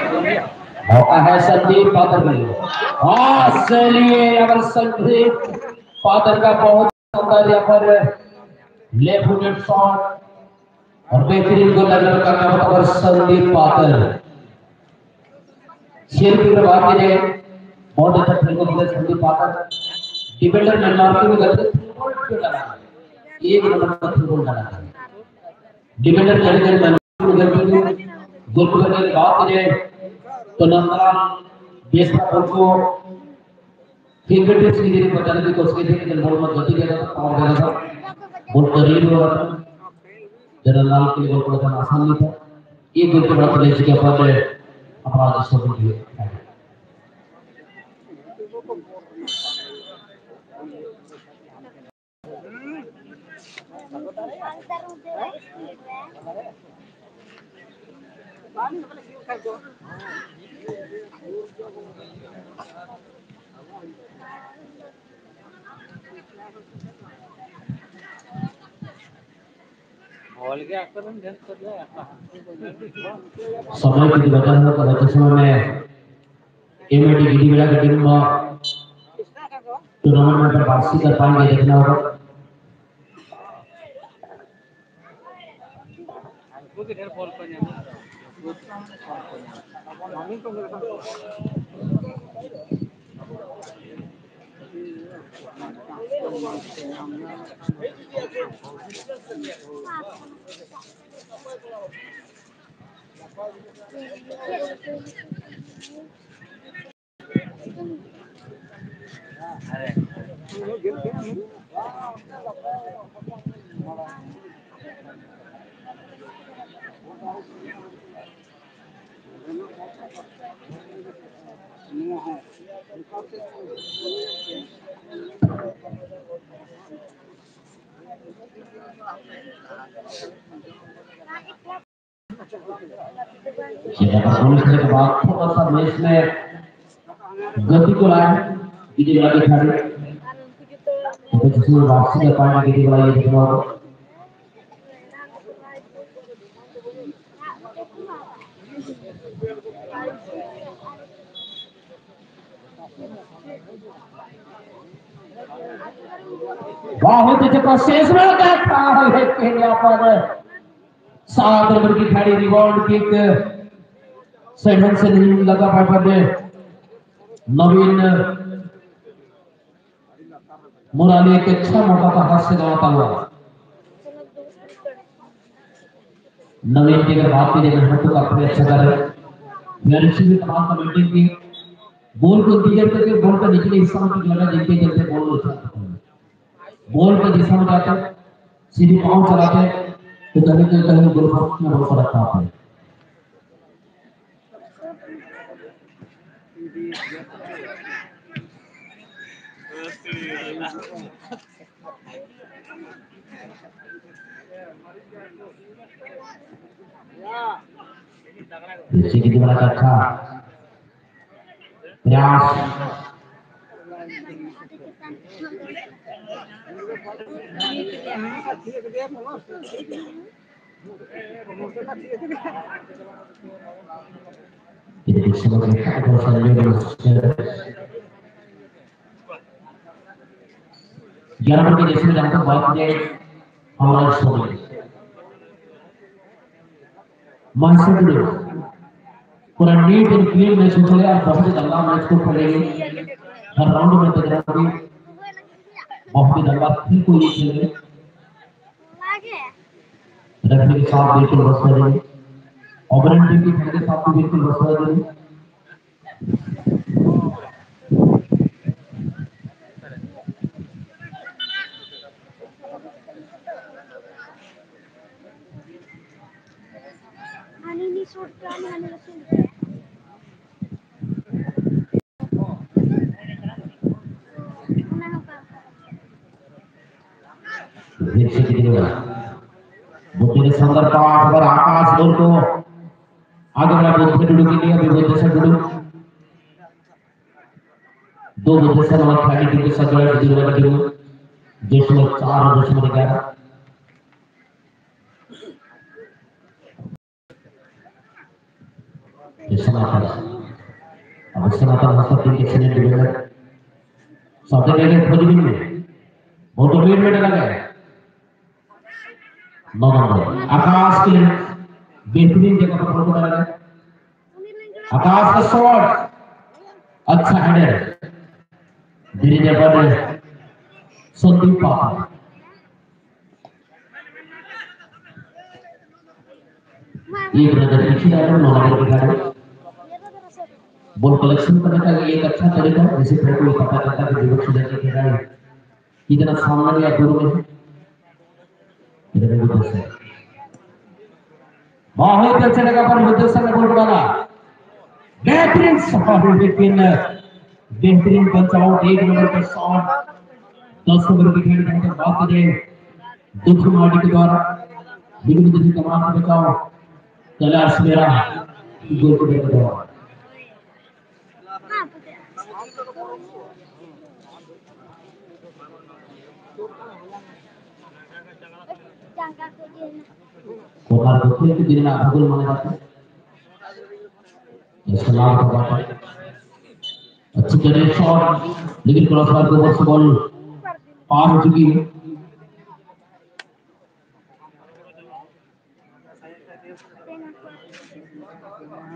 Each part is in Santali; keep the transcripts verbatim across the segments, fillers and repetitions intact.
मौका है संदीप पात्र के लिए। और चलिए, अगर संदीप पात्र का बहुत शानदार यहाँ पर लेफ्ट फुटेड शॉट और बेहतरीन गोल लगने का काम पर संदीप पात्र। शेर की बात करें, बहुत अच्छा खेल को खेले संदीप पात्र। डिफेंडर में मारते हुए गलती, एक नंबर का थ्रू बॉल डाला। डिफेंडर चढ़ कर मैदान में गलती, गोलकीपर ने बात करें तो नंदलाल बेसरा बॉल को फिंगर टिप्स की जरिए बचाने की कोशिश की थी, लेकिन बॉल में गलती किया था, पावर गया था, बॉल करीब हो रहा था। जनरल लाल के लिए बॉल पड़ा था, आसान नहीं था। एक गोल के बाद प्लेयर के ऊपर अपराध स्कोर के लिए। समय की वजह से, तो समय में एमएडी गिद्दीबेड़ा की टीम टूर्नामेंट में वापसी कर पाएंगे, देखना होगा। ये नंबर उन्नीस के बाद थोड़ा सा मैच में गति को लाए, गिद्दीबेड़ा के खिलाड़ी। तो जिसमें वापसी कर पाएंगे गिद्दीबेड़ा, ये देखना होगा। बहुत अच्छा, शेष में क्या था, लेकिन यहाँ पर सात नंबर की खिलाड़ी रिबाउंड किक सेंटर से नहीं लगा पाए, पर नवीन मुराली एक अच्छा मौका का हाथ से गंवाता हुआ। नवीन की अगर बात की जाए, मेहनत तो काफी अच्छा कर रहे हैं। फिनिशिंग भी कमाल का मेंटेन की। बॉल को इंतजार करके बॉल का निचले हिस्सा में लगा, जिनके चलते बॉल उछलता है। बॉल का दिशा में जाते हैं, सीधी पाँव चलाते हैं, तो कहीं ना कहीं गोल पोस्ट में बॉल पड़ता है। देखिए कितना अच्छा प्रयास। ग्यारह नंबर के जर्सी में जहाँ तक बात की जाए, हमारा स्टूडेंट मास्टर टुडू, पूरा नीट एंड क्लीन मैच को खेले और बहुत ही दमदार मैच को खेलेंगे। हर राउंड में तकरार भी बहुत ही दमदार थी को ये खेलेंगे। रेफरी के साथ बिल्कुल बस कर देंगे, ओपोनेंट टीम के खेल के साथ भी बिल्कुल बस कर देंगे। बुद्धि के संदर्भ पर आकाश बोल को आगे बढ़ा। बुद्धि टुडू के लिए भी बुद्धि से टुडू। दो बजे से नौ खाली टीम के साथ जुड़ा, टीम वाला टीम, दशमलव चार और दशमलव ग्यारह। ᱥᱟᱱᱟᱛᱚᱱ, ᱟᱵᱚ ᱥᱟᱱᱟᱛᱚᱱ ᱦᱟᱸᱥᱫᱟ ᱴᱤᱢ ᱠᱚ ᱥᱮᱞᱮᱫ ᱞᱮᱱᱟ᱾ ᱥᱟᱶᱛᱮ ᱨᱮ ᱠᱷᱚᱡᱽ ᱵᱤᱱ ᱢᱮ᱾ ᱵᱚᱞ ᱠᱚ ᱢᱤᱰ ᱢᱤᱰ ᱞᱟᱜᱟᱭᱟ᱾ ᱱᱚ ᱱᱚᱢᱵᱚᱨ ᱟᱠᱟᱥ ᱠᱤᱞᱤ ᱵᱮᱦᱛᱨᱤᱱ ᱡᱟᱭᱜᱟ ᱯᱟᱨᱚᱢ ᱠᱟᱫᱟ᱾ ᱟᱠᱟᱥ ᱠᱟ ᱥᱚᱴ, ᱟᱪᱪᱷᱟ ᱦᱮᱰᱟᱨ᱾ ᱫᱷᱤᱨᱮ ᱫᱷᱤᱨᱮ ᱵᱟᱰᱮ ᱥᱚᱱᱫᱤᱯ ᱯᱟᱯᱟ᱾ ᱤᱭᱟᱹ ᱠᱟᱱᱟ ᱫᱟᱨᱮ ᱯᱤᱪᱷᱤ ᱫᱟᱨᱮ ᱱᱚᱣᱟ ᱫᱟᱨᱮ ᱯᱤᱪᱷᱤ ᱫᱟᱨᱮ᱾ बॉल कलेक्शन करने का ये एक अच्छा तरीका है, जैसे कोई कोई पता करता है कि विपक्ष दल के खिलाड़ी कितना सामने या दूर में है। इधर भी कुछ है। बहुत ही अच्छे जगह पर मुद्दे से बॉल डाला। बेहतरीन शॉट, लेकिन बेहतरीन पंच आउट। एक नंबर का शॉट, दस नंबर की खेल घंटे बात करें दुख मार्डी के द्वारा विभिन्न विभिन्न कमान को बचाओ। कैलाश मेरा गोलकीपर के द्वारा। कोठार को खेल के दिन में आप गोल माने जाते हैं। इसका लाभ का बात है। अच्छी तरह शॉट, लेकिन क्रॉसबार के ऊपर से बॉल पार हो चुकी है।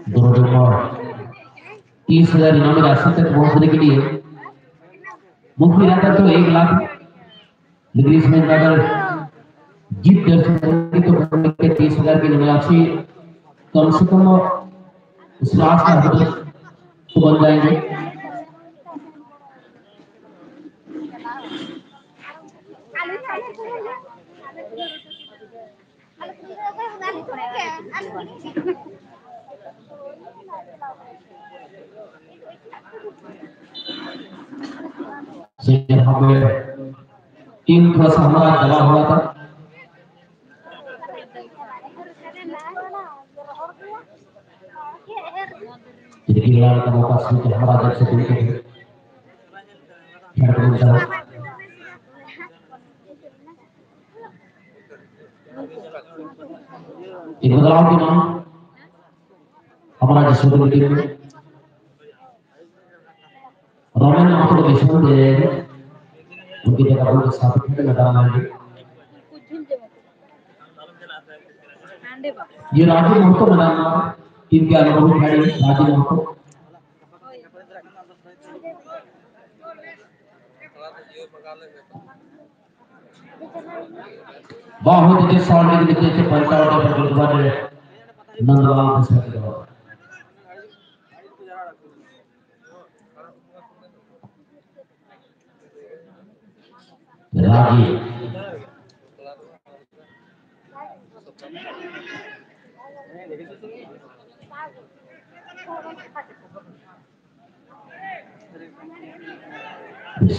दोनों टीम तीस हजार इनामी राशि तक पहुंचने के लिए मुख्य रहता तो एक लाख, लेकिन इसमें अगर जीत दर्ज करेंगे तो तीस हजार की इनामी राशि कम से कम उस राज का हकदार तो बन जाएंगे। से यहाँ पे टीम थोड़ा सा हमारा दबा हुआ था। लेकिन यार का मौका से हमारा जब से बिल्कुल खेल को मिलता है। एक बदलाव के नाम महाराज छोटे बेटे में रोमन मात्र के छोड़ दे रहे हैं। उनकी जगह उनके साथ खड़े मैदान में ये राजू महतो मैदान में टीम के अनुभवी खिलाड़ी राजू महतो। बहुत अच्छे शॉट लेके नीचे से पंच आउट है, पर गुरुद्वारे नंदलाल के साथ। रागी।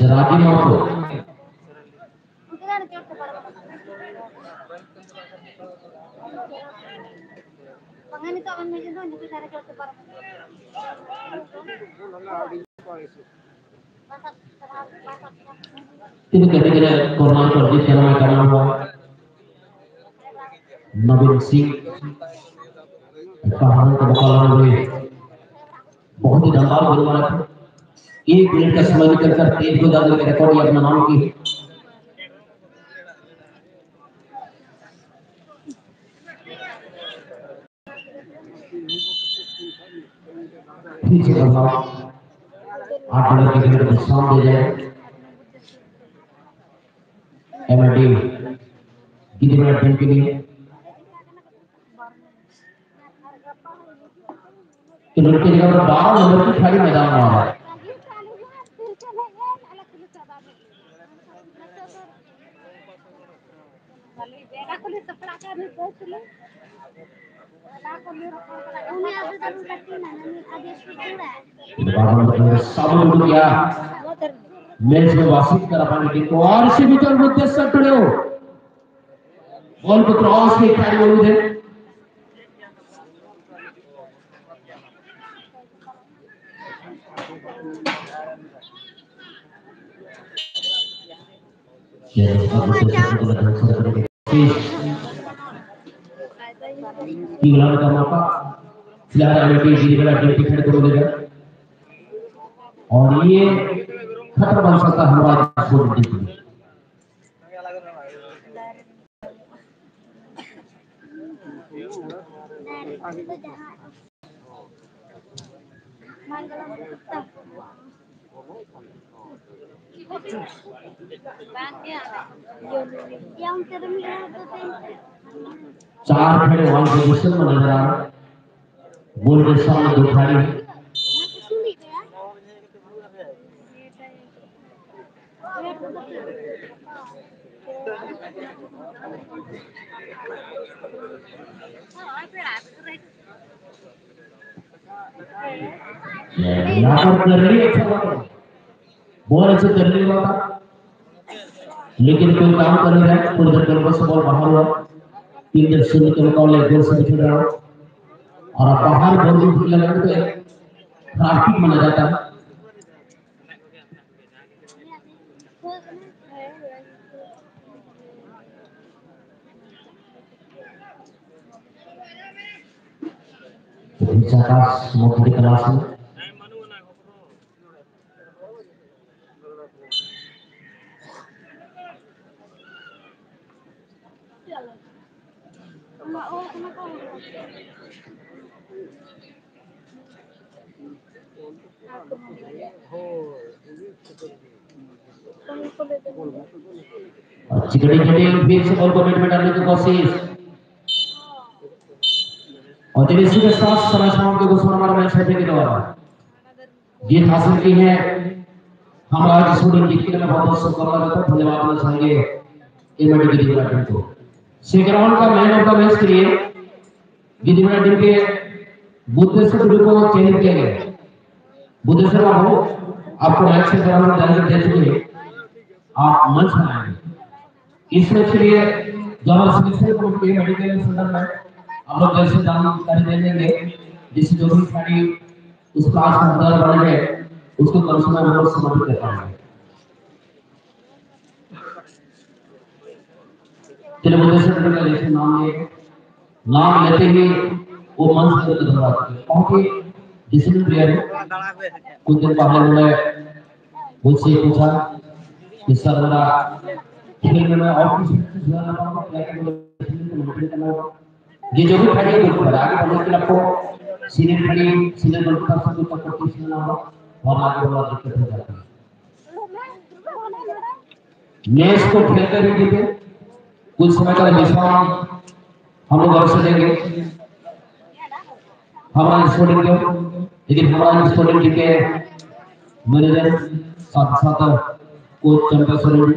रागी महतो। ಇದು ಕಟ್ಟಿಗೆರೆ ಕೊರೋನಾ ಕೊಡ್ಲಿಕ್ಕೆ ಕೆಲವು ಕಾರಣ नवीन सिंह का हम को बता रहे हैं। बहुत ही दमदार गोलमाल है। एक मिनट का समय निकल कर तेज गोलंदाजी के रिकॉर्ड अपना नाम की। ठीक है, आठ मिनट के लिए विश्राम दे जाए। एमआरडी गिरी मिनट के लिए। तो लड़के जगह पर बारह नंबर की खड़ी मैदान में आ रहा है। बारह नंबर साबुन उड़ गया। मैच में वापसी करा पाने की कोशिश भी कर मुद्दे सर पड़े हो। बॉल को क्रॉस के खिलाड़ी मौजूद है। फिलहाल एमएलपी गिरिबेड़ा टीम की खिलाड़ी को मिलेगा। और ये खतरा बन सकता है हमारा स्पोर्ट टीम के लिए। चार खिलाड़ी वन पोजीशन में नजर आ रहे हैं। गोल के सामने दो खिलाड़ी हैं। यहाँ पर जल्दी अच्छा लगा। बॉल अच्छे करने वाला, लेकिन कोई काम कर नहीं रहा है। थोड़ी देर पहले बस बॉल बाहर हुआ, तीन शून्य के मुकाबले गोल से खेल रहा हो। और अब बाहर बॉल भी लगा तो एक खराब किक माना जाता है। तो इनका पास मुख्य क्लास में चिकनी चिकनी फिर से बॉल को नेट में डालने की कोशिश। और जब इसी के साथ समय समाप्त की घोषणा हमारा मैच है के द्वारा जीत हासिल की है हमारा आज स्टूडेंट जीत के लिए बहुत बहुत शुभकामना देता हूँ। धन्यवाद देना चाहेंगे एमएलडी गिद्दीबेड़ा टीम को। सेकंड राउंड का मैन ऑफ द मैच के लिए गिद्दीबेड़ा टीम के बुद्धेश्वर टुडू को चयनित किया गया। बुद्धेश्वर बाबू, आपको माइक से जरा जानकारी दे चुके हैं, आप मंच पर आएंगे। इसमें के लिए जो हमारे सिलेक्शन कमेटी के मेडिकल सेंटर में आप लोग जैसे जानकारी दे देंगे, जिससे जो भी खिलाड़ी उस क्लास में हकदार बनेंगे, उसको कम से कम हम लोग समर्पित कर पाएंगे। चलिए, बुद्धेश्वर टुडू का जैसे नाम लिए, नाम लेते ही वो मंच पर धन्यवाद। बहुत ही डिसिप्लिन प्लेयर है। कुछ दिन पहले उन्होंने मुझसे पूछा कि सर, मेरा खेल में मैं और किसी चीज में ना पाऊंगा, क्या कि मुझे डिसिप्लिन को मेंटेन करना होगा। ये जो भी खड़ी है, बिल्कुल आगे बढ़ने के लिए आपको सीनियर खड़ी, सीनियर गोलकीपर से कोई तक कोई सीनियर ना हो, और आगे बढ़ना दिक्कत हो जाती है। मैच को खेलते हुए जीते, कुछ समय का विश्राम हम लोग अवश्य देंगे। हमारा स्पोर्टिंग टीम, लेकिन हमारा स्पोर्टिंग टीम के मैनेजर, साथ साथ कोच चंपा सोरेन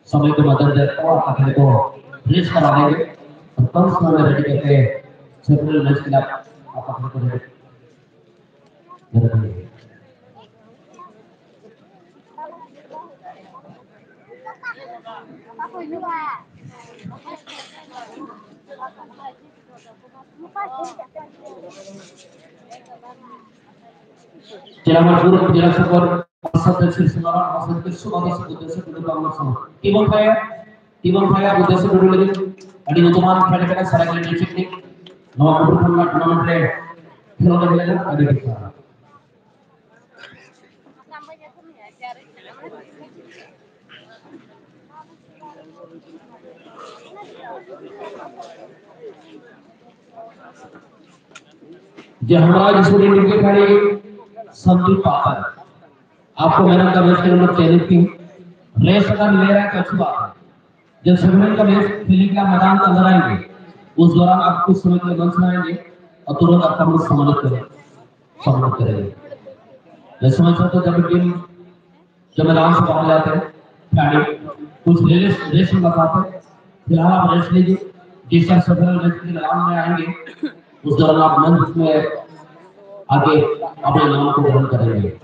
समय को मदद देते हैं और अपने को रेस्ट करा देंगे और कम समय में रेडी करके सेमीफाइनल मैच के लिए आप अपने को रेडी कर देंगे। Jela Majpur, Jela Super, Asad Sir Sumara, Asad Sir Sumara, Asad Sir Sumara, Asad Sir Sumara, Timon Kaya, Timon Kaya, Asad Sir Sumara, ᱟᱹᱰᱤ ᱧᱩᱛᱩᱢᱟᱱ ᱠᱷᱮᱞ ᱠᱟᱱᱟ, ᱥᱟᱨᱟ ᱜᱮᱞ ᱰᱤᱥᱴᱨᱤᱠᱴ ᱨᱤᱱᱤᱡ᱾ ᱱᱚᱣᱟ ᱢᱩᱠᱩᱴᱢᱩᱱᱤᱯᱩᱨ ᱴᱩᱨᱱᱟᱢᱮᱱᱴ ᱨᱮ ᱠᱷᱮᱞᱳᱰ ᱮ ᱦᱮᱡ ᱞᱮᱱᱟ, ᱟᱹᱰᱤ ᱟᱹᱰᱤ ᱥᱟᱨᱦᱟᱣ᱾ जय हमारा जिसको टीम के खिलाड़ी संदीप पापड़, आपको मैन ऑफ द मैच के नंबर चयनित की। रेस अगर ले रहा है तो अच्छी बात है। जब सेमीफाइनल का मैच खेलने के लिए मैदान के अंदर आएंगे, उस दौरान आप कुछ समय के लिए मंच में आएंगे और तुरंत आपका मंच सम्मानित करें, सम्मानित करेंगे। मैं समझता हूँ जब टीम जब मैदान से बाहर जाते हैं, खिलाड़ी कुछ रेस्ट, रेस्ट में बताते हैं। फिलहाल आप रेस्ट लीजिए, जिस टाइम सेमीफाइनल मैच के लिए मैदान में आएंगे, उस दौरान आप मंच में आके अपने नाम को ग्रहण करेंगे।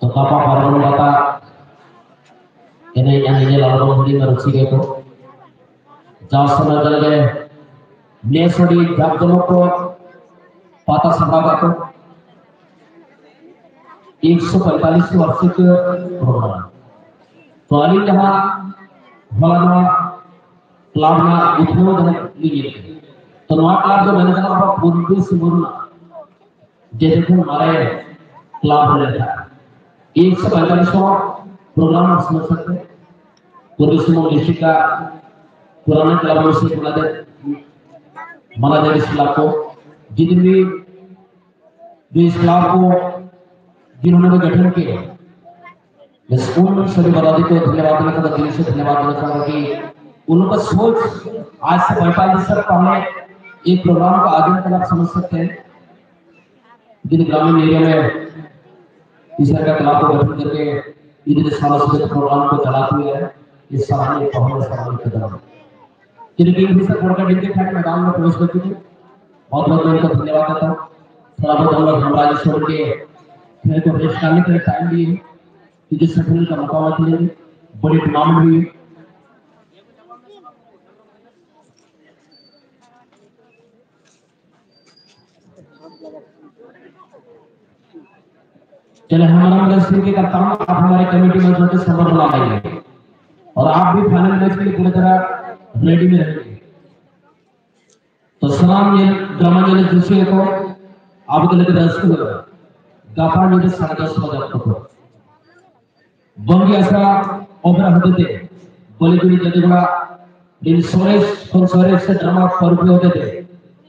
ᱛᱚ ᱜᱟᱯᱟ ᱯᱟᱨᱵᱚᱱ ᱯᱟᱛᱟ ᱮᱱᱮᱡ ᱟᱨ ᱧᱮᱧᱮᱞ ᱟᱞᱚᱵᱚᱱ ᱦᱤᱲᱤᱧ ᱢᱟ ᱨᱩᱥᱤᱠᱟ ᱠᱚ᱾ ᱡᱟᱣ ᱥᱮᱨᱢᱟ ᱞᱮᱠᱟᱜᱮ ᱱᱮᱥ ᱦᱚᱸ ᱟᱹᱰᱤ ᱡᱟᱠ ᱡᱚᱢᱚᱠ ᱠᱚ ᱯᱟᱛᱟ ᱥᱟᱯᱲᱟᱣ ᱠᱟᱜ ᱠᱚ᱾ ᱮᱠᱥᱚ ᱯᱚᱸᱭᱛᱟᱞᱤᱥ ᱵᱟᱨᱥᱤᱠ ᱯᱨᱳᱜᱨᱟᱢ᱾ ᱛᱚ ᱟᱹᱞᱤᱧ ᱡᱟᱦᱟᱸ ᱦᱚᱞᱟ ᱱᱚᱣᱟ ᱠᱞᱟᱵᱽ ᱨᱮᱱᱟᱜ ᱩᱛᱱᱟᱹᱣ ᱡᱟᱦᱟᱸ ᱞᱤᱧ ᱧᱮᱞ ᱠᱮᱫᱟ, ᱛᱚ ᱱᱚᱣᱟ ᱠᱞᱟᱵᱽ ᱫᱚ ᱢᱮᱱ ᱜᱟᱱᱚᱜᱼᱟ ᱟᱵᱚ ᱯᱩᱨᱵᱤ ᱥᱤᱝᱵᱷᱩᱢ ᱨᱮᱱᱟᱜ ᱡᱮᱛᱮ ᱠᱷᱚᱱ ᱢᱟᱨᱮ ᱠᱞᱟᱵᱽ ᱨᱮ ᱢᱮᱱᱟᱜᱼᱟ᱾ ᱮᱠᱥᱚ ᱯᱚᱸᱭᱛᱟᱞᱤᱥ ᱯᱨᱳᱜᱨᱟᱢ ᱥᱚᱢᱚᱭ ᱥᱟᱛᱮ ᱯᱩᱨᱵᱤ ᱥᱤᱝᱵᱷᱩᱢ ᱰᱤᱥᱴᱨᱤᱠᱴ ᱨᱮᱱᱟᱜ ᱯᱩᱨᱟᱱᱟ ᱠᱞᱟᱵᱽ ᱨᱮ ᱥᱮ ᱢᱟᱱᱟᱡᱟᱨ ᱢᱟᱱᱟᱡᱟᱨ ᱠᱞᱟᱵᱽ ᱠᱚ ᱡᱤᱛᱱ ᱵᱷᱤ ᱡᱤᱥ ᱠᱞᱟᱵᱽ ᱠᱚ ᱡᱤᱱᱦᱳᱱᱮ ᱜᱚᱴᱷᱚᱱ ᱠᱤᱭᱟ, ᱵᱮᱥ ᱩᱱ ᱥᱟᱹᱨᱤ ᱵᱟᱫᱟᱫᱤ ᱠᱚ ᱫᱷᱚᱱᱭᱚᱵᱟᱫ ᱫᱮᱱᱟ ᱛᱷᱟ, ᱫᱤᱞ ᱥᱮ ᱫᱷᱚᱱᱭᱚᱵᱟᱫ ᱫᱮᱱᱟ ᱛᱷᱟ ᱠᱤ ᱩᱱᱠᱟ ᱥᱚᱪ ᱟᱡ ᱥᱮ ᱯᱚᱸᱭᱛᱟᱞᱤᱥ ᱥᱟᱞ ᱯᱟᱦᱞᱮ ᱮᱠ ᱯᱨᱳᱜᱨᱟᱢ ᱠᱟ ᱟᱭᱳᱡᱚᱱ ᱠᱟᱨᱱᱟ ᱥᱚᱢᱚᱡ ᱥᱟᱠᱛᱮ ᱦᱮᱸ। ᱡᱤᱱ ᱜᱨᱟᱢᱤᱱ ᱮᱨᱤᱭᱟ ᱢᱮ ᱤᱥᱟᱨ ᱠᱟ ᱠᱞᱟᱵᱽ ᱠᱚ ᱜᱚᱴᱷᱚᱱ ᱠᱟᱨᱠᱮ ᱤᱫᱤ ᱥᱟᱞᱟ ᱥᱟᱞᱟ ᱯᱨᱳᱜᱨᱟᱢ ᱠᱚ ᱪᱟᱞᱟᱣ ᱦᱩᱭᱩᱜᱼᱟ, ᱤᱥ ᱥᱟᱞᱟ ᱢᱮ ᱯᱟᱦᱞᱮ ᱥᱟᱞᱟ ᱢᱮ ᱠᱟᱫᱟ ᱡᱤᱱ ᱜᱨᱟᱢᱤᱱ ᱮᱨᱤᱭᱟ ᱢᱮ ᱤᱥᱟᱨ ᱠᱟ ᱠᱞᱟᱵᱽ ᱠᱚ ᱜᱚᱴᱷᱚᱱ ᱠᱟᱨᱠᱮ ᱤᱫᱤ ᱥᱟᱞᱟ ᱥᱟᱞᱟ ᱯᱨᱳᱜᱨᱟᱢ ᱠᱚ ᱪᱟᱞᱟᱣ ᱦᱩᱭᱩᱜᱼᱟ, ᱤᱥ ᱥᱟᱞᱟ ᱢᱮ ᱯᱟᱦᱞᱮ ᱥᱟᱞᱟ ᱢᱮ ᱠᱟᱫᱟ᱾ ᱵᱚᱦᱩᱛ ᱵᱚᱦᱩᱛ ᱫᱷᱚᱱᱭᱚᱵᱟᱫ ᱦᱟᱢᱨᱟ ᱤᱥ ᱥᱚᱢᱚᱭ ᱠᱮ ᱠᱷᱮᱞ ᱠᱚ ᱨᱮᱥ ᱠᱟᱨᱱᱮ ᱠᱮ ᱞᱤᱭᱮ ᱴᱟᱭᱤᱢ ᱫᱤᱭᱮ, ᱠᱤᱭᱩᱠᱤ ᱥᱮᱠᱷᱮᱱ ᱠᱟ ᱢᱚᱠᱟ ᱢᱤᱞᱮ, ᱵᱚᱲᱤ ᱴᱩᱨᱱᱟᱢᱮᱱᱴ ᱦᱩᱭᱩᱜ᱾ चले, हमारा मगर स्थिति का काम आप हमारे कमेटी मंच पे संपर्क ला लेंगे और आप भी फाइनल मैच के लिए पूरी तरह रेडी में रहेंगे। तो सलाम ये ड्रामा जो दूसरे को आप के लिए रस को गापा में साढ़े दस बजे आपको बंगी असरा ओबरा होते थे बोले कि जदे बड़ा दिन सोरेश कौन सोरेश से ड्रामा पर भी होते थे।